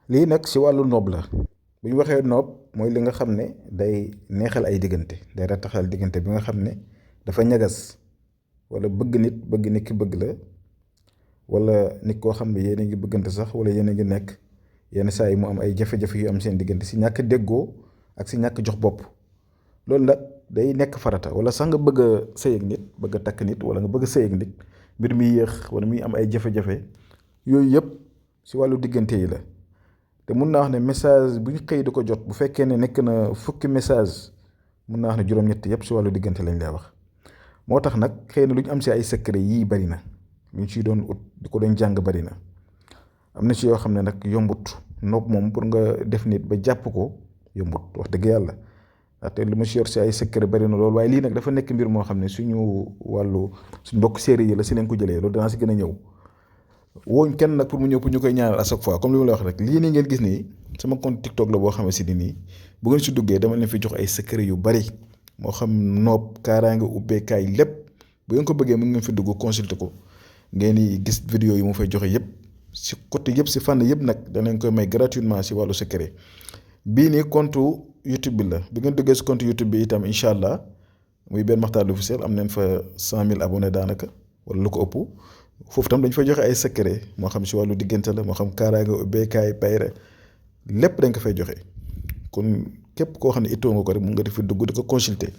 lii nag si wàllu noob la bu ñu waxee noob mooy li nga xam ne day neexal ay diggante day rataxal diggante bi nga xam ne dafa ñagas wala bëgg nit ki bëgg la wala nit koo xam ne yéen a ngi bëggante sax wala yéen a ngi nekk yenn saa yi mu am ay jafe-jafe yu am seen diggante si ñàkk déggoo ak si ñàkk jox bopp. loolu nag day nekk farata wala sax nga bëgg a sëy ak nit bëgg a takk nit wala nga bëgg a sëy ak nit mbir mi yéex wala muy am ay jafe-jafe yooyu yëpp si wàllu diggante yi la. te mun naa wax ne message bu ñu xëy di ko jot bu fekkee ne nekk na fukki message mun naa wax ne juróom-ñett yëpp si wàllu diggante lañ lay wax. moo tax nag xëy na lu ñu am si ay secret yii bari na ñu ciy doon ut di ko doon jàng bari na am na ci yoo xam ne nag yombut nopp moom pour nga def nit ba jàpp ko yombut wax dëgg yàlla ndaxte lu ma si yor si ay secret bari na loolu waaye lii nag dafa nekk mbir moo xam ne suñu suñ mbokk séeréer yi la si leen ko jëlee loolu danaa si gën a ñëw. wooñ kenn nag pour mu ñëw pour ñu koy ñaanal à chaque fois comme li ma la wax rek lii nii ngeen gis nii sama compte TikTok la boo xamante si nii bu ngeen si duggee dama leen fi jox ay secret yu bari moo xam noob kaaraange ubbeekaay lépp bu ngeen ko bëggee mu ngeen fi dugg consulter ko ngeen di gis vidéo yi mu fay joxe yëpp si côté yëpp si fànn yëpp nag danañ koy may gratuitement si wàllu secret. bii nii compte YouTube bi la bu ngeen duggee si compte YouTube bi itam incha allah muy benn Makhtar officiel am nañ fa 100 000 abonnés daanaka wala lu ko ëpp. foofu tam dañ fay joxe ay secret moo xam si wàllu diggante la moo xam kaaraange ubbeekaay bayre lépp dañ ko fay joxe kon képp koo xam ne ittoo nga ko rek mun nga di fi dugg di ko consulter.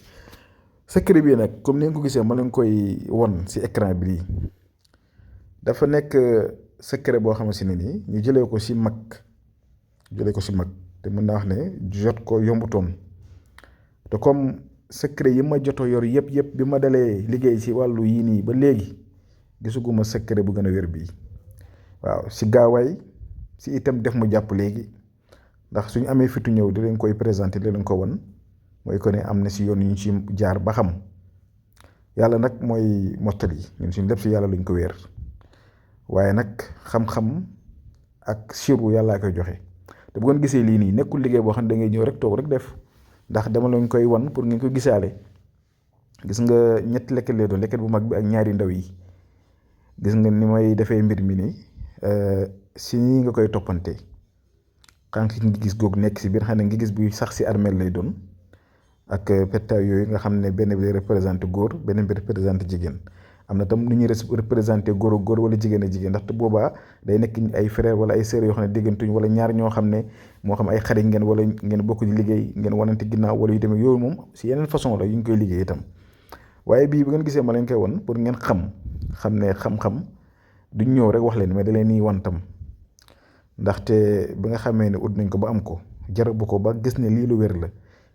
secret bii nag comme ni nga ko gisee ma leen koy won si écran bi nii dafa nekk secret boo xamante ne nii ñu jëlee ko si mag te mën naa wax ne jot ko yombutoon te comme secret yi ma jotoo yor yëpp bi ma dalee liggéey si wàllu yii nii ba léegi. gisuguma secret bu gën a wér bii waaw si gaawaay si itam def mu jàpp léegi ndax suñu amee fitu ñëw di leen koy présenter di leen ko won mooy ko ne am na si yoon yu ñu ci jaar ba xam yàlla nag mooy mottali ñun suñu lépp si yàlla luñ ko wéer waaye nag xam-xam ak siru yàllaa koy joxe te bu ngeen gisee lii nii nekkul liggéey boo xam ne da ngay ñëw rek toog rek def ndax dama lañ koy won pour ngeen ko gisaale gis nga ñetti lekket lay doon lekket bu mag bi ak ñaari ndaw yi. gis nga ni may defee mbir mi nii si nii nga koy toppante xànq ngi gis googu nekk si biir xam ne ngi gis buy sax si armeel lay doon ak pettaaw yooyu nga xam ne benn bi day représenté góor beneen bi représenté jigéen am na tam nu ñuy représenté góor ak góor wala jigéen ak jigéen ndaxte boobaa day nekk ay frère wala ay sœur yoo xam ne déggantuñ wala ñaar ñoo xam ne moo xam ay xarit ngeen wala ngeen bokk di liggéey ngeen wanante ginnaaw wala yu demee yooyu moom si yeneen façon la yu ñu koy liggéey itam waaye bii bu ngeen gisee ma leen koy won pour ngeen xam ne xam-xam duñ ñëw rek wax leen mais da leen nii wan tam ndaxte bi nga xamee ne ut nañ ko ba am ko jarabu ko ba gis ne lii lu wér la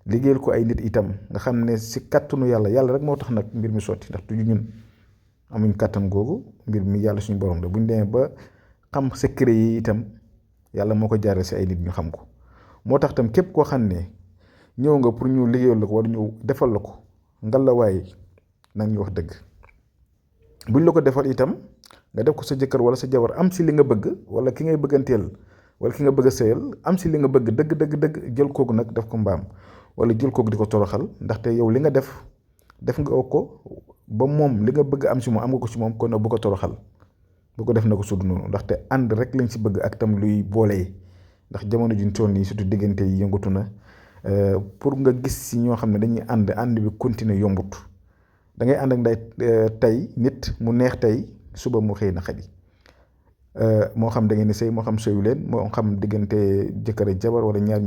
liggéeyal ko ay nit itam nga xam ne si kàttanu yàlla rek moo tax nag mbir mi sotti ndax tuju ñun amuñ kàttan googu mbir mi yàlla suñu borom la buñ demee ba xam secret yi itam yàlla moo ko jaaree si ay nit ñu xam ko moo tax tam képp koo xam ne ñëw nga pour ñu liggéeyal la ko wala ñu defal la ko ngallaawaay nag ñu wax dëgg. buñ la ko defal itam nga def ko sa jëkkër wala sa jabar am si li nga bëgg wala ki ngay bëgganteel wala ki nga bëgg a sëyal am si li nga bëgg dëgg jël kooku nag def ko mbaam wala jël kooku di ko toroxal ndaxte yow li nga def nga ko ba moom li nga bëgg am si moom am nga ko si moom kon nag bu ko toroxal bu ko def na ko sudd noonu ndaxte ànd rek lañ si bëgg ak tam luy boolee ndax jamono juñ toll nii surtout diggante yi yëngatu na pour nga gis si ñoo xam ne dañuy ànd bi continuer yombut. da ngay ànd ak nday tey nit mu neex tey suba mu xëy na xadi moo xam da ngeen di sëy moo xam sëyu leen moo xam diggante jëkkër ak jabar wala ñaar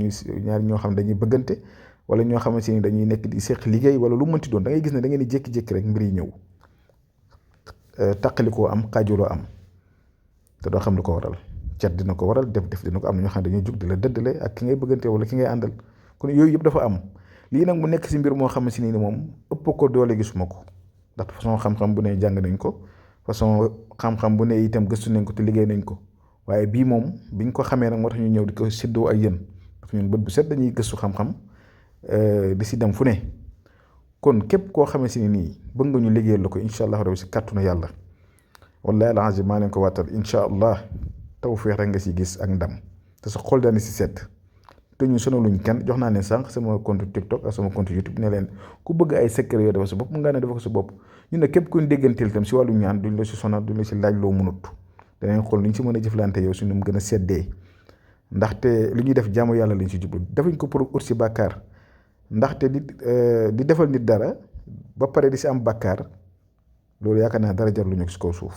ñoo xam dañuy bëggante wala ñoo xamante ni dañuy nekk di seq liggéey wala lu mënti doon da ngay gis ne da ngeen di jékki-jékki rek mbir yi ñëw taqalikoo am xaajuloo am te doo xam lu ko waral cat dina ko waral def dina ko am na ñoo xam ne dañuy jug di la dëddale ak ki ngay bëggante wala ki ngay àndal kon yooyu yëpp dafa am. lii nag mu nekk si mbir moo xam si ni moom ëpp ko doole gisuma ko ndax façon xam-xam bu ne jàng nañ ko façon xam-xam bu ne itam gëstu nañ ko te liggéey nañ ko waaye bii moom biñ ko xamee nag moo tax ñu ñëw di ko séddoo ak yéen ndax ñun bët bu set dañuy gëstu xam-xam di si dem fu ne kon képp koo xamee si nii bëgg nga ñu liggéeyal la ko incha allah rabi si kàttanu yàlla wallahi alazim maa leen ko waatal incha allah tawfeex rek nga si gis ak ndam te sa xol daani si sedd te ñu sonaluñ kenn jox naa leen sànq sama compte TikTok ak sama compte YouTube ne leen ku bëgg ay secret yoo defal sa bopp mu nga ne defal ko sa bopp ñun ne képp kuñ dégganteel itam si wàllu ñaan duñ la si sonal duñ la si laaj loo mënut danañ xool ni ñu si mën a jëflante yow suñu mu gën a seddee ndaxte li ñuy def jaamu yàlla lañ ci jublu defuñ ko pour ut si bàkkaar ndaxte di defal nit dara ba pare di si am bàkkaar loolu yaakaar naa dara jar lu ñu si kaw suuf.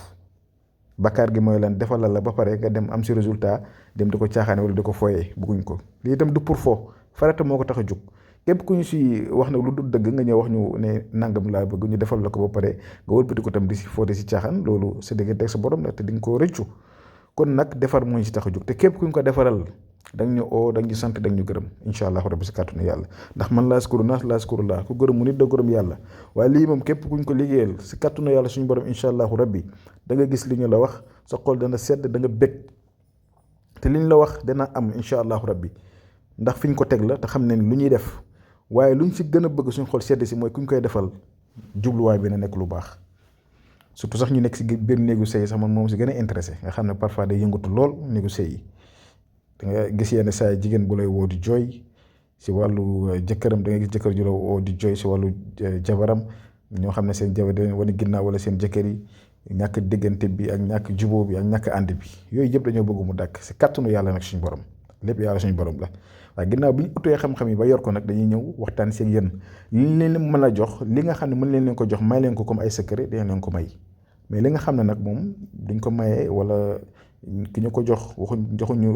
Bàkkaar gi mooy lan defalal la ba pare nga dem am si résultat dem di ko caaxaane wala di ko foyee bëgguñ ko lii itam du pour fo farata moo ko tax a jóg. képp ku ñu si wax nag lu dul dëgg nga ñëw wax ñu ne nangam laa bëgg ñu defal la ko ba pare nga wëlbati ko tam di si foote si caaxaan loolu sa diggante ak sa borom la te di nga koo rëccu. kon nag defar moo ñu si tax a jóg te képp ku ñu ko defaral da nga ñu oo da nga ñu sant da nga ñu gërëm incha allahu rabbi si kàttanu yàlla ndax man laa askuru naas laa askuru laa ku gërëm mu nit da gërëm yàlla waaye lii moom képp ku ñu ko liggéeyal si kàttanu yàlla suñu borom incha allahu rabbi da nga gis li ñu la wax sa xol dana sedd da nga bég te li ñu la wax dana am incha allahu rabbi ndax fi ñu ko teg la te xam ne lu ñuy def waaye lu ñu si gën a bëgg suñu xol sedd si mooy ku ñu koy defal jubluwaay bi na nekk lu baax surtout sax ñu nekk si biir néegu sëy sax man moom si gën a intéressé nga xam ne parfois day yëngatu lool néegu sëy yi da nga gis yenn saa jigéen bu lay woo di jooy si wàllu jëkkëram da nga gis jëkkër ju la woo di jooy si wàllu jabaram ñoo xam ne seen jabar dañu wane ginnaaw wala seen jëkkër yi ñàkk diggante bi ak ñàkk jubóo bi ak ñàkk ànd bi yooyu yëpp dañoo bëgg mu dàkk si kàttanu yàlla nag suñu borom lépp yàlla suñu borom la. waaye ginnaaw bi ñu utee xam-xam yi ba yor ko nag dañuy ñëw waxtaan seen yéen li leen mën a jox li nga xam ne mën leen ko jox may leen ko comme ay secret dañ leen ko may mais li nga xam ne nag moom duñ ko mayee wala ki ñu ko jox joxuñu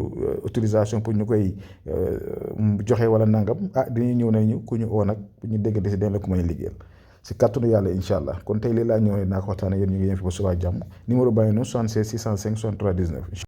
autorisation pour ñu koy joxe wala nangam dañuy ñëw nañu ku ñu oo nag bu ñu déggante si dañ la ko mën a liggéeyal si kàttanu yàlla incha allah kon tey lii laa ñëwee naa ko waxtaanee yéen ñu ngi yem fi ba subaa jàmm numéro bàyyi noonu 76 605 63 19.